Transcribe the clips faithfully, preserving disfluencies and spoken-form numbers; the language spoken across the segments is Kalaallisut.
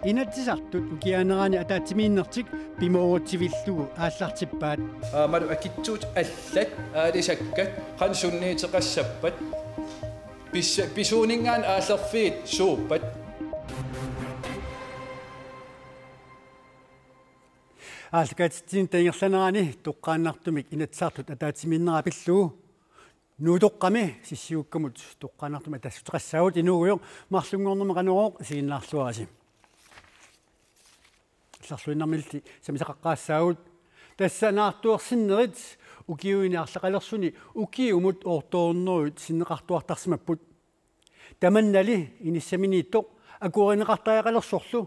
Inatsisartut ukiaanerani ataatsimiinnertik pimoorutsivillugu aallartippaat. Aammalu akitsuutit allat aalisakkat qanoq sunniuteqassappat? Pis-, pisuuninngaanniit aallerfiit suuppat? Aallakaatitsinitsinni ingerlanerani toqqaannartumik Inatsisartut ataatsimiinnera pillugu Nuutoqqami Sissiukkamut toqqaannartumik atassuteqassaagut. Inuugujoq, marlunngornermi Qanorooq isiginnaarluarisi. Illarluinnarmilli sammisaqaqqaassaagut. Tassa naartuersinnerit ukiuini arlaqalersuni ukiumut otte hundrede sinneqartuartarsimapput. Tamannali inissaminiittoq akuerineqartariaqalersorlu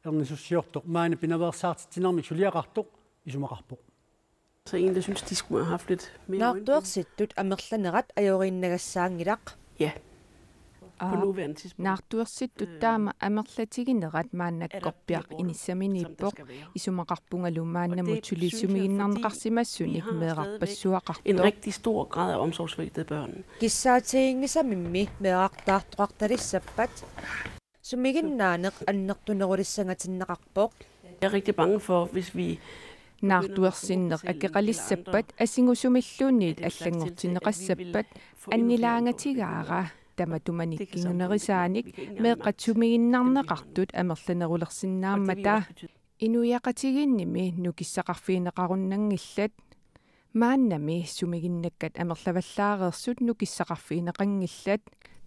ernisussiortoq maani pinaveersaartitsinermik suliaqartoq isumaqarpoq. Så en, der synes, de skulle have haft lidt mere. Naartuersittut amerlanerat ajoriinnagassaanngilaq. Ja. På nuværende tidspunkt. Naartuersittut taama amerlatiginerat maannakkorpiaq inissaminiippoq, isumaqarpungalu maannamut suli sumiginnarneqarsimassunik meerarpassuaqartoq. En rigtig stor grad af omsorgssvigtede børn. Kissaatiginngisamimmi meerartaartoqartalissappat sumiginnaaneq annertunerulissangatinneqarpoq. Jeg er rigtig bange for, hvis vi Naartuersinneq akeqalissappat asingusumilluunniit allanngortinneqassappat annilaangatigaara tamatumanik kingunerisaanik meeqqat sumiginnarneqartut amerlanerulersinnaammata. Inuiaqatigiinnimi nukissaqarfigineqarunnanngillat. Maannami sumiginnakkat amerlavallaareersut nukissaqarfigineqanngillat.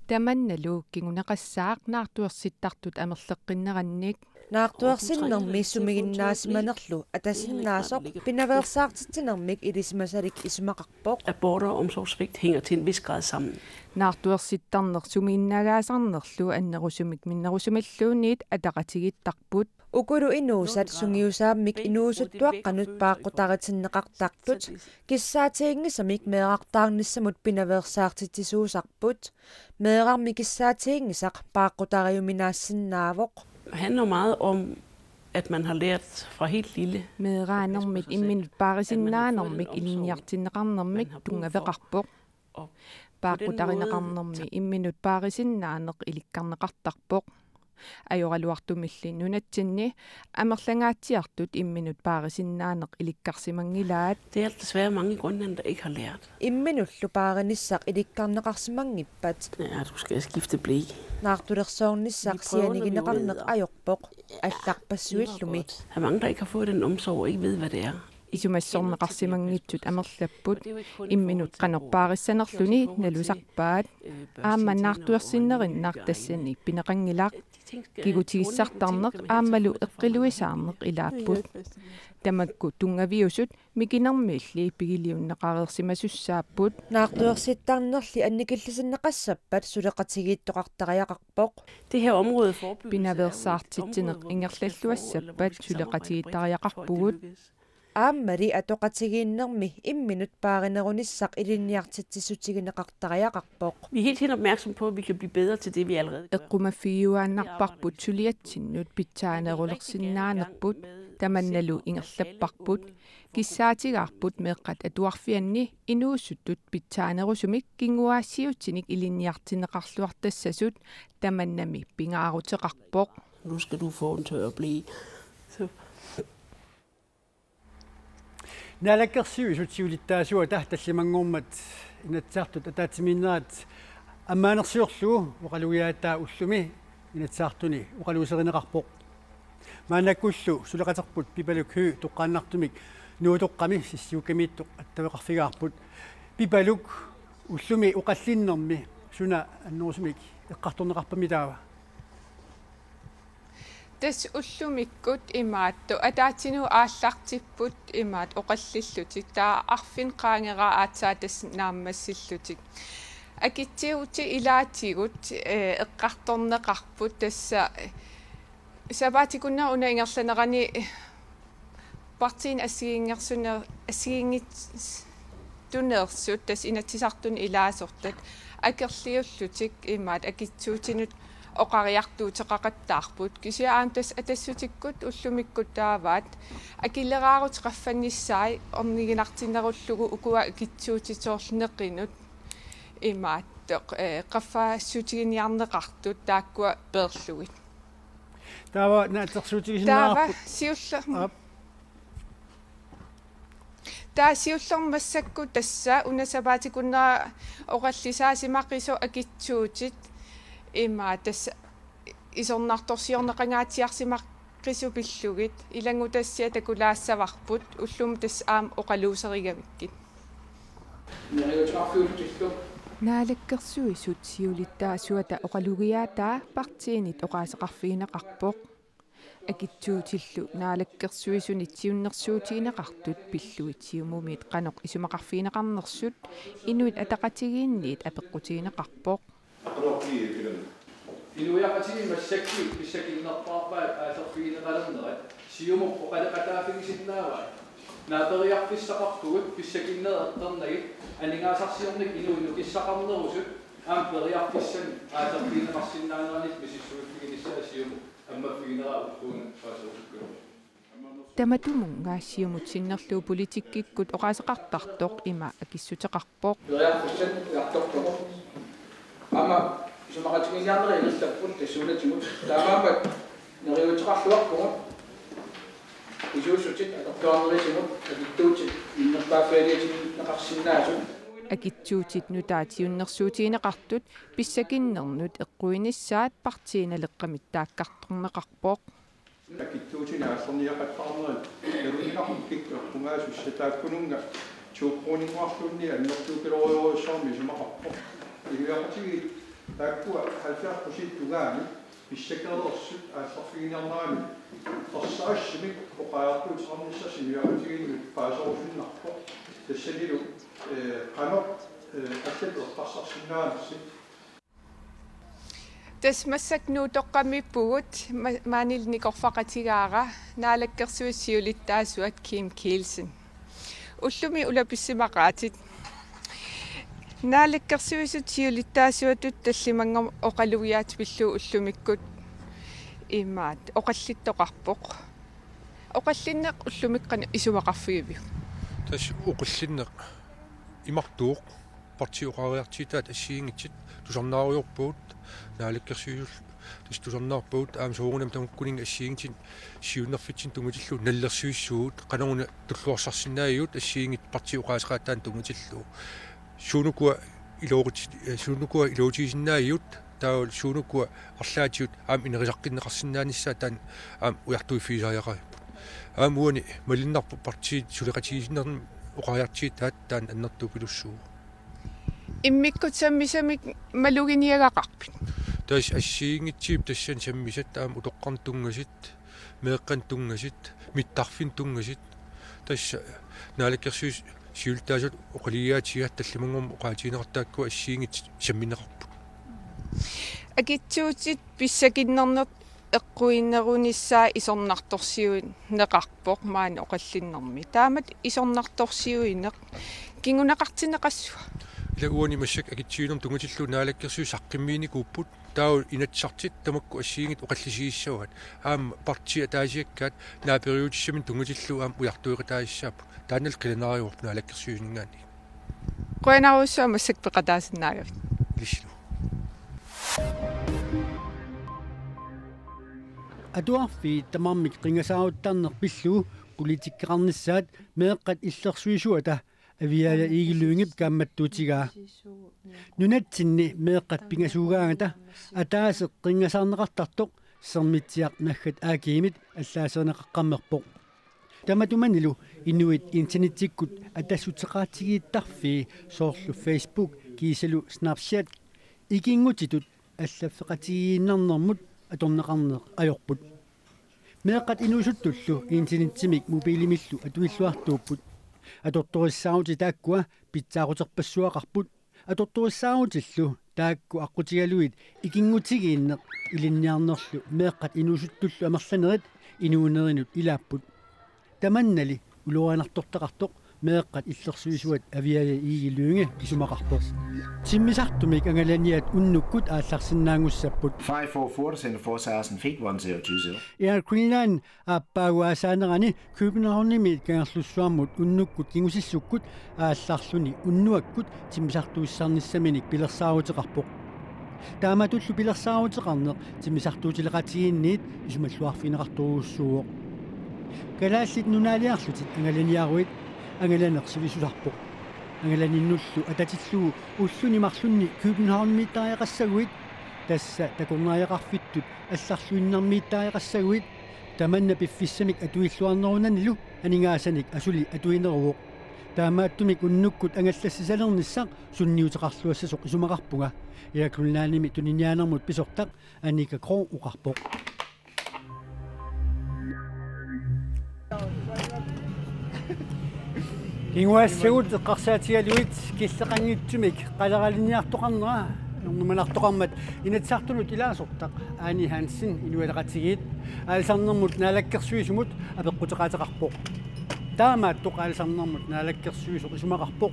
Tamannalu kinguneqassaaq naartuersittartut amerleqqinnerannik. Naartuersinnermi sumiginnaasimanerlu atasinnaasoq pinaveersaartitsinermik ilisimasalik isumaqarpoq. Aborter og omsorgssvigt hænger til en vis grad sammen. Naartuersittarneq sumiginnagaasarnerlu annerusumik minnerusumilluunniit ataqatigiittarput. Ukulu inuusat sungiusaammik inuusuttuaqqanut paaqqutaritinneqartartut, kissaatiginngisamik meerartaarnissamut pinaveersaartitsisuusarput, meerarmi kissaatiginngisaq paaqqutariuminaassinnaavoq. Det handler meget om, at man har lært fra helt lille. Meeraanermit imminut paarisinnaanermik ilinniartinneqarnermik tunngaveqarpoq. Paaqqutarineqarnermi imminut paarisinnaaneq ilikkarneqartarpoq. Ajoraluartumilli nunatsinni amerlangaatsiartut imminut paarisinnaaneq ilikkarsimanngilaat. Det er der desværre mange i Grønland, der ikke har lært. Imminullu paarinissaq ilikkarneqarsimanngippat. Ja, du skal skifte ble. Naartulersoornissaq sianigineqarneq ajorpoq, allarpassuillumi. Der er mange, der ikke har fået den omsorg og ikke ved, hvad det er. Isumassorneqarsimanngitsut amerlapput, imminut qanoq paarissanerluni nalusarpaat. Aamma naartuersinnerinnaq tassani pineqanngilaq. Kigutigissartarneq aammalu eqqiluisaarneq ilaapput. Tamakku tunngaviusut mikinermiilli pigiliunneqareersimasussaapput. Naartuersittarnerli annikillisinneqassappat suleqatigiittoqartariaqarpoq. Det her område forebyggelse er jo et område, hvor vi skal samarbejde. Pinaveersaartitsineq ingerlalluassappat suleqatigiittariaqarpugut. Aammali atoqatigiinnermi imminut paarinerunissaq ilinniartitsissutigineqartariaqarpoq. Vi er hele tiden opmærksom på, at vi kan blive bedre til det, vi allerede gør. Eqqumaffigiuaannarparput suliatsinnut pitsaanerulersinnaanerput, tamannalu ingerlapparput. Kissaatigaarput meeqqat atuarfianni inuusuttut pitsaanerusumik kinguaassiutinik ilinniartinneqarluartassasut, tamannami pingaaruteqarpoq. Nu skal du få en tør ble. Så. Naalakkersuisut siulittaasuata tallimanngormat Inatsisartut ataatsimiinnerat ammaanersiorlugu oqalugiaataa ullumi Inatsisartuni oqaluuserineqarpoq. Maannakkullu suleqaterput Pipaluk Høegh toqqaannartumik Nuutoqqami Sissiukkamiittoq attaveqarfigaarput. Pipaluk, ullumi oqallinnermi suna annerusumik eqqartorneqarpammi taava? Tassa ullumikkut imaattoq ataatsimut aallartipput imaattoq oqallillutik, taava arfineq-qaangeraa aatsaat tassa naammassillutik. Akitsuutit ilaatigut, eh, eqqartorneqarput tassa, eh, sapaatip-akunnera una ingerlanerani partiini assigiinngersuner-, assigiinngitsuneersut, tassa Inatsisartuni ilaasortat, akerliullutik imaattoq akitsuutinut oqariartuuteqaqattaarput. Kisianni aamma tassa Atassutikkut ullumikkut taavaat akileraarutit qaffannissaat orniginartinnerullugu ukua akitsuutit soorlu neqinut imaattoq, eh, qaffassutiginiarneqartut taakkua peerlugit. Taava naatsorsuutigisinnaarput. Taava siullermik. Aap. Taava siullermik massakkut tassa una sapaatip akunnera oqallisaasimaqisoq akitsuutit ima tassa isornartorsiorneqangaatsiarsimaqisoq pillugit ilanngutassiaq takulaassavarput ullumi tassa aamma oqaluuserigamikkit. Naalakkersuisut siulittaasuata oqalugiaataa partiinit oqaaseqarfigineqarpoq. Akitsuutillu naalakkersuisunit siunnersuutigineqartut pillugit Siumumit qanoq isumaqarfigineqarnersut Inuit Ataqatigiinniit apeqqutigineqarpoq. Inuiaqatigiit massakkut pissakinnerpaarpaat aallerfigineqalernerat Siumup oqaloqataaffigisinnaavat. Naaperiarfissaqarpugut pissakinnerit eqqornagit aningaasarsiornikkut inuit nukissaqarnerusut aamma periarfissanik aallerfigineqarsinnaanerannik misissuiffiginissaa Siumup ammaffiginera ulluuna paaserusukkut. Tamatumunnga Siumut sinnerlugu politikkikkut oqaaseqartartoq ima akissuteqarpoq. Periarfissanik ujartortoq. Aamma isumaqatigiinniarnerit ingerlapput tassuunatigut. Taamaammat neriuuteqarluarpugut pisuussutit atortuarnerisigut akitsuutit minnerpaaffianiitinneqarsinnaasut. Akitsuutit nutaat siunnersuutigineqartut pissakinnernut eqquinissaat partiinaleqqamit taakkartorneqarpoq. Akitsuutinik aallerniaqattaarnerit nalunngilarput kikkut eqqugaasussat taakkununnga to kroninnguarluunniit annertuukilorujussuarmik isumaqarpoq. Inuiaqatigiit taakkua halvfjerds procent tungaanut pissakereersut aallerfiginiarneranni ersarissumik oqariartuuteqarnissarsi inuiaqatigiinnut paaserusunnarpoq. Tassanilu, eh, qanoq, eh, allatut eqqarsarsinnaanersi. Tassa massakkut Nuutoqqamiippugut, ma-, maanilu nikorfaqatigaara Naalakkersuisut siulittaasuat Kim Kielsen. Ullumi ulapissimaqaatit. Naalakkersuisut siulittaasuatut tallimanngormat oqalugiaatit pillugu ullumikkut imaat oqallittoqarpoq. Oqallinneq ullumikkut qanoq isumaqarfigiviuk? Tassa oqallinneq imartuuq. Partiit oqariartuutaat assigiinngitsut tusarnaarujoorpagut, naalakkersuisut tassa tusarnaarpagut, aamma soorunami tamakkuninnga assigiinngitsut siunnerfitsinnut tunngatillugu nalilersuissuugut, qanoruna tulluarsarsinnaagigut assigiinngitsut partiit oqaaseqaataannut tunngatillugu. Suunukua iluaqutit-, eh, suunukua iluaqutigisinnaagigut, taava suunukua arlaatigut aamma inerisaqqinneqarsinnaanissaat taanna aamma ujartuiffigisariaqaripput. Aamma uani malunnarpoq partiit suleqatigisinnermi oqariartuutaat taanna annertupilussuuvoq. Immikkut sammisamik maluginiagaqarpit? Tassa assigiinngitsut tassani sammisat aamma utoqqarnut tunngasut, meeqqanut tunngasut, mittarfinnut tunngasut. Tassa naalakkersuisut siulittaasuata oqalugiaatiga tallimanngormat oqaatigineqartut taakkua assigiinngitsut sammineqarput. Akitsuutit pissakinnerneq eqquinerunissaa isornartorsiuineqarpoq maani oqallinnermi. Taamatut isornartorsiuineq kinguneqartinneqassua? Ila uani massakkut akitsuunermut tunngatillugu naalakkersuisut saqqummiunikuupput. Taava Inatsisartut tamakku assigiinngitsut oqallisissavaat. Aamma partiit ataasiakkaat naaperiutissaminnut tunngatillugu aamma ujartueqataasissaapput. Taannalu qilanaarivarput naalakkersuisuninngaanniit. Qujanarsuaq massakkut peqataasinnaagavit. Ilissilu. Atuarfiit tamarmik qinngasaaruttarneq pillugu politikkeqarnissaat meeqqat illersuisuata Aviaja Egede Lyngep kaammattuutigaa. Nunatsinni meeqqat pingasuugaangata ataaseq qinngasaarneqartartoq Sermitsiaq naggat A G-mit allaaserineqaqqammerpoq. Tamatumanilu inuit internettikkut atassuteqaatigiittarfii soorlu Facebook kiisalu Snapchat ikinngutitut allaffeqatigiinnarnermut atorneqarneq ajorput. Meeqqat inuusuttullu internettimik mobilimillu atuilluartuupput. Atortorissaarutit taakkua pitsaaquterpassuaqarput. Atortorissaarutillu taakku aqqutigalugit ikinngutigiinneq ilinniarnerlu meeqqat inuusuttullu amerlanerit inuunerinut ilaapput. Tamannali ulorianartortaqartoq meeqqat illersuisuat Aviaja Egede Lynge isumaqarpoq. Timmisartumik angalaniat unnukkut aallarsinnaanngussapput. Five four four, seven four thousand feet, one zero two zero. Air Greenland aappaagu aasaanerani Københavnimiit Kangerlussuarmut unnukkut kingusissukkut aallarluni unnuakkut timmisartuussisarnissaminik pilersaaruteqarpoq. Taamatullu pilersaaruteqarneq timmisartuutileqatigiinniit isumalluarfigineqartorujussuuvoq. Kalaallit Nunaaliarlutit angalaniaruit angalaneq sivisusarpoq. Angalaninnullu atatillugu ulluni marlunni Københavnimiittariaqassaguit, tassa takornariaqarfittut allarluinnarmiittariaqassaguit, tamanna piffissamik atuilluarnerunanilu aningaasanik asuli atuineruvoq. Taamaattumik unnukkut angallassisalernissaq sunniuteqarluassasoq isumaqarpunga, Air Greenlandimi tuniniaanermut pisortaq Annika Krog oqarpoq. Kinguaassagut eqqarsaatigalugit killeqanngitsumik qaleralinniartoqarnera ernumanartoqarmat Inatsisartunut ilaasortaq Ane Hansen inuiaqatigiit aalisarnermut naalakkersuisumut apeqquteqaateqarpoq. Taamaattoq aalisarnermut naalakkersuisoq isumaqarpoq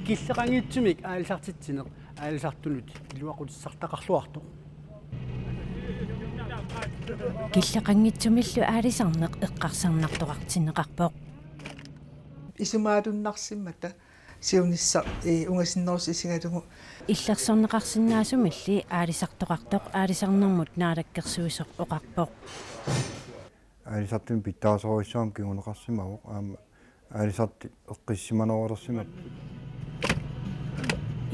killeqanngitsumik aalisartitsineq aalisartunut iluaqutissartaqarluartoq. Killeqanngitsumillu aalisarneq eqqarsarnartoqartinneqarpoq. Isumaalunnarsimmata siunissaq, ee, ungasinnerusoq isigalugu. Illersorneqarsinnaasumilli aalisartoqartoq aalisarnermut naalakkersuisoq oqarpoq. Aalisartuni pitsaasorujussuarmik kinguneqarsimavoq aamma aalisartut eqqissimanerulersimapput.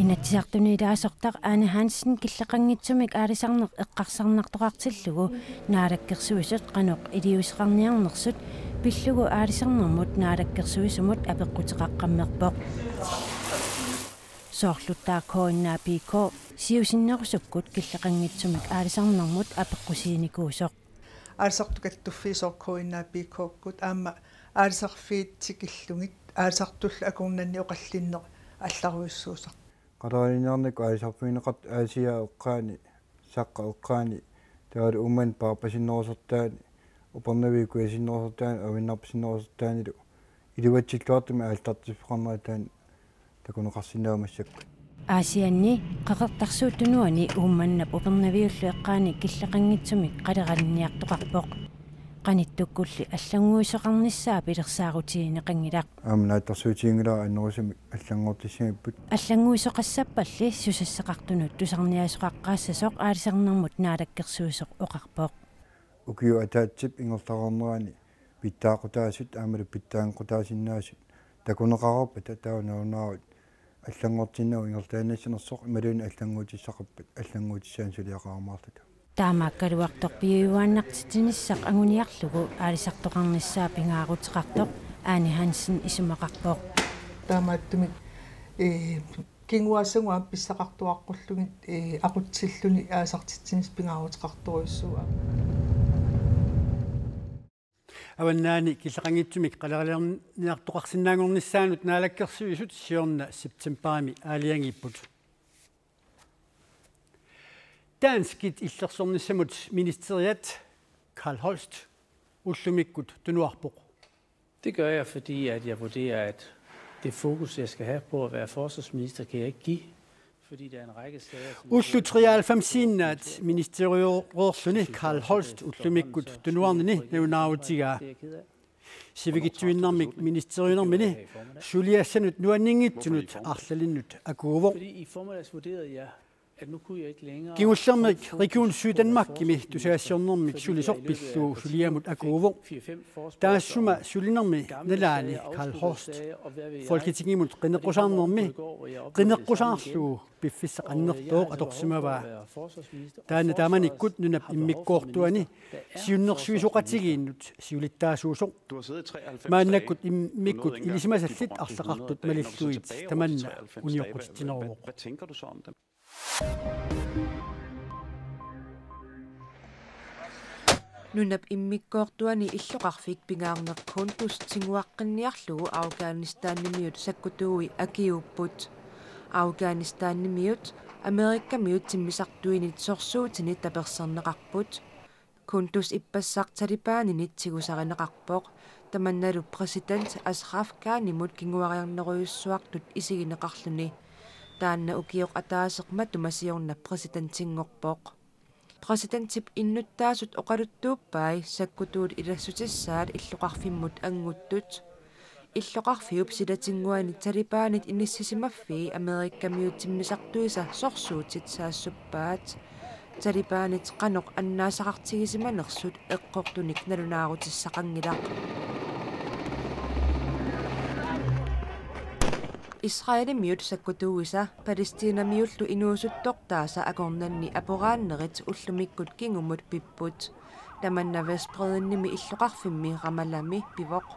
Inatsisartuni ilaasortaq Ane Hansen killeqanngitsumik aalisarneq eqqarsarnartoqartillugu naalakkersuisut qanoq iliuuseqarniarnersut pillugu aalisarnermut naalakkersuisumut apeqquteqaqqammerpoq. Soorlu taava K N A P K siusinnerusukkut killeqanngitsumik aalisarnermut apeqqusiinikuusoq. Aalisartut kattuffiit soorlu K N A P K-kkut aamma aalisarfiit tikillugit aalisartullu akornanni oqallinneq allarujussuusarpoq. Qaleralinniarnikkut aalisarfigineqartut Aasiaat eqqaani, Saqqaq eqqaani, taavalu Uummannap paarpasinnerusortaani, Upernaviup kujasinnerusortaani, Avinnarpasinnerusortaanilu iluatsilluartumik aalisartiffeqarnerataani takuneqarsinnaavoq massakkut. Aasianni Qeqertarsuup Tunuani Uummannap Upernaviullu eqqaani killeqanngitsumik qaleralinniartoqarpoq. Qanittukkulli allannguisoqarnissaa pilersaarutigineqanngilaq. Aamma naatsorsuutiginngilara annerusumik allanngortissagipput. Allannguisoqassappalli susassaqartunut tusarniaasoqaqqaassasoq aalisarnermut naalakkersuisoq oqarpoq. Ukiup ataatsip ingerlareernerani pitsaaqutaasut aammalu pitsaangeqqutaasinnaasut takuneqarpata taava nalunaarut allanngortinnagu ingerlaannassanersoq imaluunniit allannguutissaqarpat allannguutissaanik suliaqarumaarluta. Taamaakkaluartoq piujuaannartitsinissaq anguniarlugu aalisartoqarnissaa pingaaruteqartoq Ane Hansen isumaqarpoq. Taamaattumik, ee, kinguaassagut aamma pissaqartuaqqullugit, ee, aqutsilluni aalisartitsinissaq pingaaruteqartorujussuuvoq. Avannaani killeqanngitsumik qaleralinniartoqarsinnaanngornissaanut naalakkersuisut siorna septembarimi aalajangiipput. Danskit illersornissamut ministeriat Carl Holst ullumikkut tunuarpoq. Det gør jeg, fordi at jeg vurderer, at det fokus, jeg skal have på at være forsvarsminister, kan jeg ikke give, fordi der er en række sager, som Ullut treoghalvfemsiinnaat ministerioreerluni Carl Holst ullumikkut tunuarnini nalunaarutigaa. Sivikitsuinnarmik ministeriunermini suliassanut nuanninngitsunut arlalinnut akuuvoq. Fordi i formiddags vurderede jeg, at nu kunne jeg ikke længere Kingullermik Region Syddanmarkimi tusagassiornermik sulisoq pillugu suliamut akuuvoq. Taassuma sulinermi nalaani Carl Holst Folketingimut qineqqusaarnermi qineqqusaarlugu piffissaq annertooq atorsimavaa. Taanna taamanikkut nunap immikkoortuani siunnersuisoqatigiinnut siulittaasuusoq. Maannakkut immikkut ilisimasallit arlaqartut malillugit tamanna unioqqutitsineruvoq. Nunap immikkoortuani illoqarfik pingaarneq Qunduz tiguaqqinniarlugu Afghanistanimiut sakkutuui akiuupput. Afghanistanimiut Amerikamiut timmisartuinit sorsuutinit taperserneqarput. Qunduz ippassaq Talibaninit tigusarineqarpoq. Tamannalu præsident Ashraf Ghanimut kinguariarnerujussuartut isigineqarluni. Taanna ukioq ataaseq matuma siorna præsidentinngorpoq. Præsidentip innuttaasut oqaluttuuppai sakkutuut ilassutissaat illoqarfimmut anguttut. Illoqarfiup silatinnguani Talibanit inissisimaffii Amerikamiut timmisartuisa sorsuutit saassuppaat. Talibanit qanoq annaasaqartigisimanersut eqqortunik nalunaarutissaqanngilaq. Israelimiut sakkutuuisa Palæstinamiullu inuusuttortaasa akornanni aporaannerit ullumikkut kingumut pipput. Tamanna Vestbreddimi illoqarfimmi Ramallami pivoq.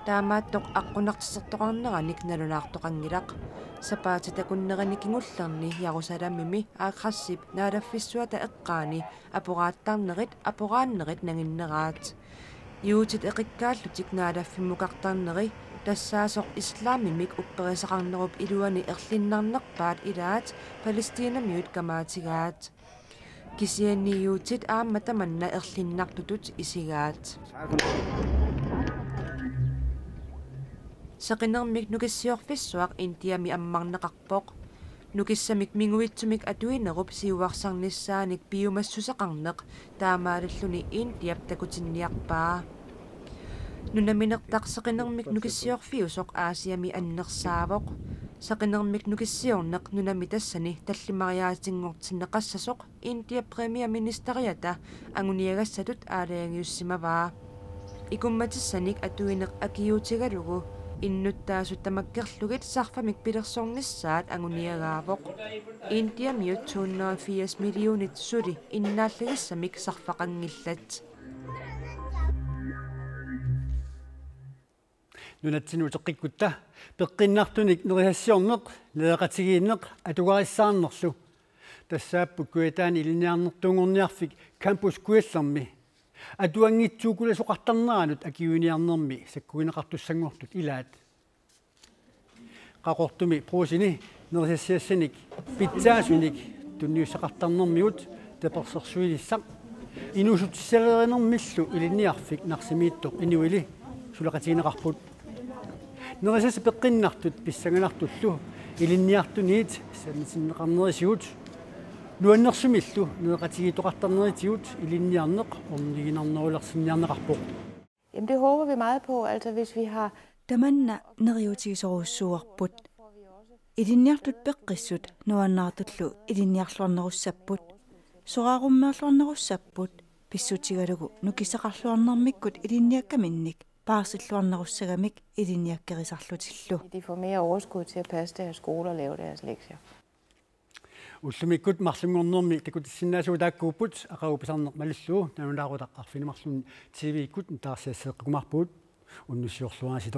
Taamaattoq aqqunartisertoqarneranik nalunaartoqanngilaq. Sapaatip akunnerini kingullerni Jerusalemimi Al-Qudsip naalaffissuata eqqaani aporaattarnerit aporaannerit nanginneraat. Juutit eqikkaallutik naalaffimukartarneri tassaasoq islamimik upperisaqarnerup iluani erlinnarnerpaat ilaat Palæstinamiut kamaatigaat. Kisianni juutit aamma tamanna erlinnartutut isigaat. Seqinermik nukissiorfissuaq Indiami ammarneqarpoq. Nukissamik minguitsumik atuinerup siuarsarnissaanik piumassuseqarneq taamaalilluni Indiap takutinniarpaa. Nunaminertaq seqinermik nukissiorfiusoq Aasiami annersaavoq. Seqinermik nukissiorneq nunami tassani tallimariaatinngortinneqassasoq Indiap premierministeriata anguniagassatut aalajangiussimavaa. Ikummatissanik atuineq akiuutigalugu innuttaasut tamakkerlugit sarfamik pilersornissaat anguniagaavoq. Indiamiut to hundrede og firs millionit suli innaallagissamik sarfaqanngillat. Nunatsinni uteqqikkutta peqqinnartunik nerisassiorneq, nereqatigiinneq, atugarissaarnerlu. Tassaapput Kujataani ilinniarnertuunngorniarfik Campus Kujallermi atuanngitsuukkulasoqartarneranut akiuiniarnermi sakkugineqartussanngortut ilaat. Qaqortumi Brugseni nerisassiassanik pitsaasunik tunniussaqartarnermigut tapersersuinissaq inuussutissalerinermillu ilinniarfik Narsimiittoq Inuili suleqatigineqarput. Nerisassat peqqinnartut pissanganartullu ilinniartunit sanasinneqarnerisigut nuannersumillu nereqatigiittoqartarnerisigut ilinniarneq orniginarnerulersinniarneqarpoq. Jamen det håber vi meget på, altså hvis vi har Tamanna neriuutigisorujussuuarput. Ilinniartut peqqissut nuannaartullu ilinniarluarnerussapput. Soraarummeerluarnerussapput pissutigalugu nukissaqarluarnermikkut ilinniakkaminnik paarsilluarnerussagamik ilinniakkerisarlutillu. De får mere overskud til at passe deres skole og lave deres lektier. Ullumikkut marlunngornermi takutissinnaasugut taakkuupput, aqagu pisarneq malillugu nalunaaqutaq arfineq-marlunni T V-kkut nutaarsiasseeqqikkumaarpugut, unnussiorluaritsi.